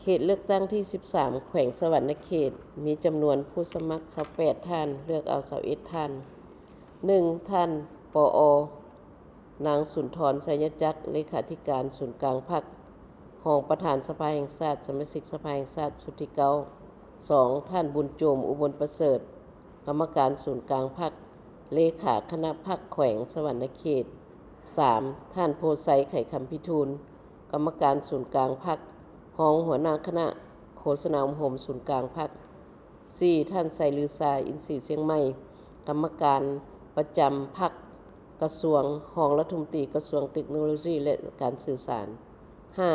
ເຂດເລືອກຕັ້ງທີສິບສາມ ແຂວງສະຫວັນນະເຂດ ມີຈຳນວນຜູ້ສະໝັກຊາວແປດທ່ານ, ເລືອກເອົາຊາວເອັດທ່ານ. ໜຶ່ງ, ທ່ານ ປອ ນາງ ສຸນທອນ ໄຊຍະຈັກ, ເລຂາທິການສູນກາງພັກ, ຮອງປະທານສະພາແຫ່ງຊາດ, ສະມາຊິກສະພາແຫ່ງຊາດຊຸດທີເກົ້າ. ສອງ, ທ່ານ ບຸນໂຈມ ອຸບົນປະເສີດ, ກຳມະການສູນກາງພັກ, ເລຂາຄະນະພັກແຂວງສະຫວັນນະເຂດ. ສາມ, ທ່ານ ໂພໄຊ ໄຂຄຳພິທູນ, ກຳມະການສູນກາງພັກ, ຮອງຫົວໜ້າຄະນະໂຄສະນາອົບຮົມສູນກາງພັກ. ສີ່, ທ່ານ ໄຊລືຊາ ອິນສີຊຽງໃໝ່, ກຳມະການປະຈຳພັກກະຊວງ, ຮອງລັດຖະມົນຕີກະຊວງເຕັກໂນໂລຊີ ແລະ ການສື່ສານ. ຫ້າ,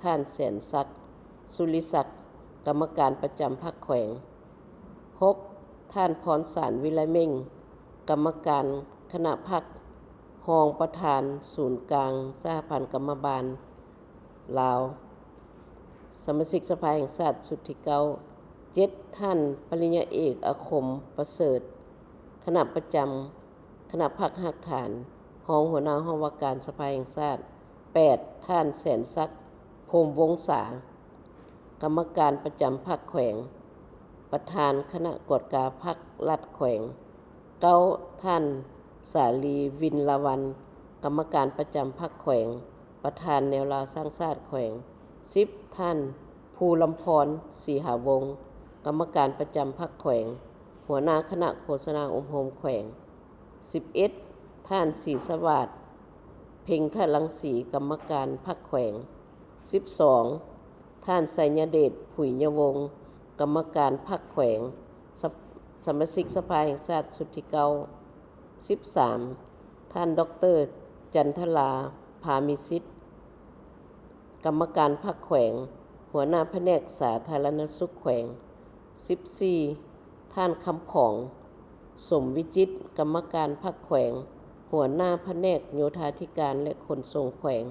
ທ່ານ ແສນສັກ ສຸລິສັກ, ກຳມະການປະຈຳພັກແຂວງ. ຫົກ, ທ່ານ ພອນສານ ວິໄລເມັ່ງ, ກຳມະການຄະນະພັກ, ຮອງປະທານສູນກາງສະຫະພັນກຳມະບານລາວ, ສະມາຊິກສະພາແຫ່ງຊາດຊຸດທີເກົ້າ. ເຈັດ, ທ່ານ ປະລິນຍາເອກ ອາຄົມ ປະເສີດ, ຄະນະປະຈຳຄະນະພັກຮາກຖານ, ຮອງຫົວໜ້າຫ້ອງວ່າການສະພາແຫ່ງຊາດ. ແປດ, ທ່ານ ແສນສັກ ພົມວົງສາ, ກຳມະການປະຈຳພັກແຂວງ, ປະທານຄະນະກວດກາພັກລັດແຂວງ. ເກົ້າ, ທ່ານ ສາລີ ວິນລາວັນ, ກຳມະການປະຈຳພັກແຂວງ, ປະທານແນວລາວສ້າງຊາດແຂວງ. ສິບ, ທ່ານ ພູລຳພອນ ສີຫາວົງ, ກຳມະການປະຈຳພັກແຂວງ, ຫົວໜ້າຄະນະໂຄສະນາອົບຮົມແຂວງ. ສິບເອັດ, ທ່ານ ສີສະຫວາດ ເພັງທະລັງສີ, ກຳມະການພັກແຂວງ. ສິບສອງ, ທ່ານ ໄຊຍະເດດ ຜຸຍຍະວົງ, ກຳມະການພັກແຂວງ, ສະ ສະມາຊິກສະພາແຫ່ງຊາດຊຸດທີເກົ້າ. ສິບສາມ, ທ່ານ ດອກເຕີ ຈັນທະລາ ພາມີສິດ, ກຳມະການພັກແຂວງ, ຫົວໜ້າພະແນກສາທາລະນະສຸກແຂວງ. ສິບສີ່, ທ່ານ ຄຳຜອງ ສົມວິຈິດ, ກຳມະການພັກແຂວງ, ຫົວໜ້າພະແນກໂຍທາທິການ ແລະ ຂົນສົ່ງແຂວງ.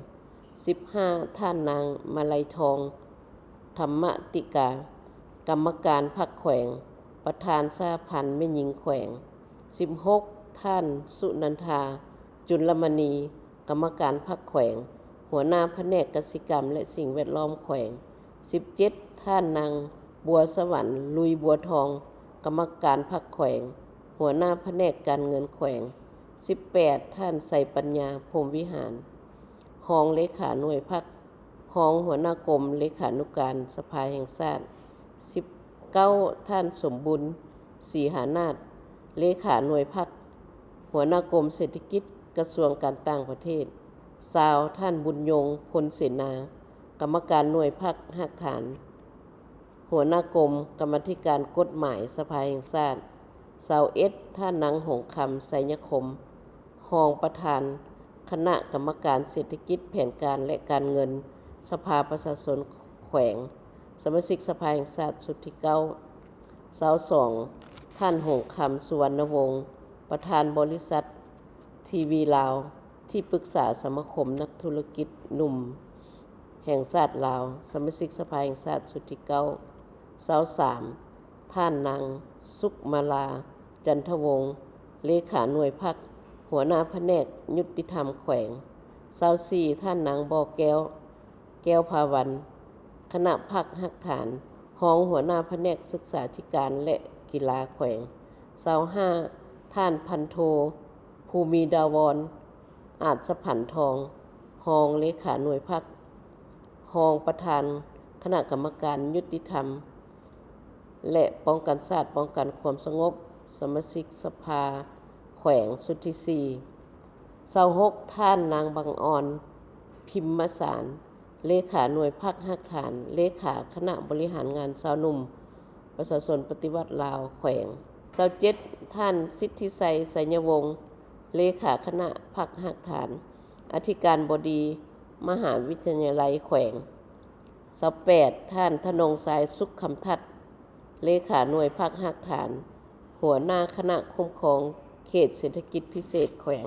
ສິບຫ້າ, ທ່ານນາງ ມາໄລທອງ ທຳມະຕິກາ, ກຳມະການພັກແຂວງ, ປະທານສະຫະພັນແມ່ຍິງແຂວງ. ສິບຫົກ, ທ່ານ ສຸນັນທາ ຈຸນລະມະນີ, ກຳມະການພັກແຂວງ, ຫົວໜ້າພະແນກກະສິກຳ ແລະ ສິ່ງແວດລ້ອມແຂວງ. ສິບເຈັດ, ທ່ານນາງ ບົວສະຫວັນ ລຸຍບົວທອງ, ກຳມະການພັກແຂວງ, ຫົວໜ້າພະແນກການເງິນແຂວງ. ສິບແປດ, ທ່ານ ໄຊປັນຍາ ພົມວິຫານ, ຮອງເລຂາໜ່ວຍພັກ, ຮອງຫົວໜ້າກົມເລຂານຸການສະພາແຫ່ງຊາດ. ສິບເກົ້າ, ທ່ານ ສົມບຸນ ສີຫານາດ, ເລຂາໜ່ວຍພັກ, ຫົວໜ້າກົມເສດຖະກິດ ກະຊວງການຕ່າງປະເທດ. ຊາວ, ທ່ານ ບຸນຍົງ ພົນເສນາ, ກຳມະການໜ່ວຍພັກຮາກຖານ, ຫົວໜ້າກົມກຳມາທິການກົດໝາຍສະພາແຫ່ງຊາດ. ຊາວເອັດ, ທ່ານນາງ ຫົງຄຳ ໄຊຍະຄົມ, ຮອງປະທານຄະນະກຳມະການເສດຖະກິດ, ແຜນການ ແລະ ການເງິນ ສະພາປະຊາຊົນແຂວງ, ສະມາຊິກສະພາແຫ່ງຊາດຊຸດທີເກົ້າ. ຊາວສອງ, ທ່ານ ຫົງຄຳ ສຸວັນນະວົງ, ປະທານບໍລິສັດ ທີວີລາວ, ທີ່ປຶກສາສະມາຄົມນັກທຸລະກິດໜຸ່ມແຫ່ງຊາດລາວ, ສະມາຊິກສະພາແຫ່ງຊາດຊຸດທີເກົ້າ. ຊາວສາມ, ທ່ານນາງ ສຸກມາລາ ຈັນທະວົງ, ເລຂາໜ່ວຍພັກ, ຫົວໜ້າພະແນກຍຸຕິທຳແຂວງ. ຊາວສີ່, ທ່ານນາງ ບໍ່ແກ້ວ ແກ້ວພາວັນ, ຄະນະພັກຮາກຖານ, ຮອງຫົວໜ້າພະແນກສຶກສາທິການ ແລະ ກິລາແຂວງ. ຊາວຫ້າ, ທ່ານ ພັນໂທ ພູມີດາວອນ ອາດສະຜັນທອງ, ຮອງເລຂາໜ່ວຍພັກ, ຮອງປະທານຄະນະກຳມະການຍຸຕິທຳ ແລະ ປ້ອງກັນຊາດ, ປ້ອງກັນຄວາມສະຫງົບ, ສະມາຊິກສະພາແຂວງຊຸດທີສີ່. ຊາວຫົກ, ທ່ານນາງ ບັງອອນ ພິມມະສານ, ເລຂາໜ່ວຍພັກຮາກຖານ, ເລຂາຄະນະບໍລິຫານງານຊາວໜຸ່ມປະຊາຊົນປະຕິວັດລາວແຂວງ. ຊາວເຈັດ, ທ່ານ ສິດທິໄຊ ໄຊຍະວົງ, ເລຂາຄະນະພັກຮາກຖານ, ອະທິການບໍດີມະຫາວິທະຍາໄລແຂວງ. ຊາວແປດ, ທ່ານ ທະນົງຊາຍ ສຸກຄຳທັດ, ເລຂາໜ່ວຍພັກຮາກຖານ, ຫົວໜ້າຄະນະຄຸ້ມຄອງເຂດເສດຖະກິດພິເສດແຂວງ.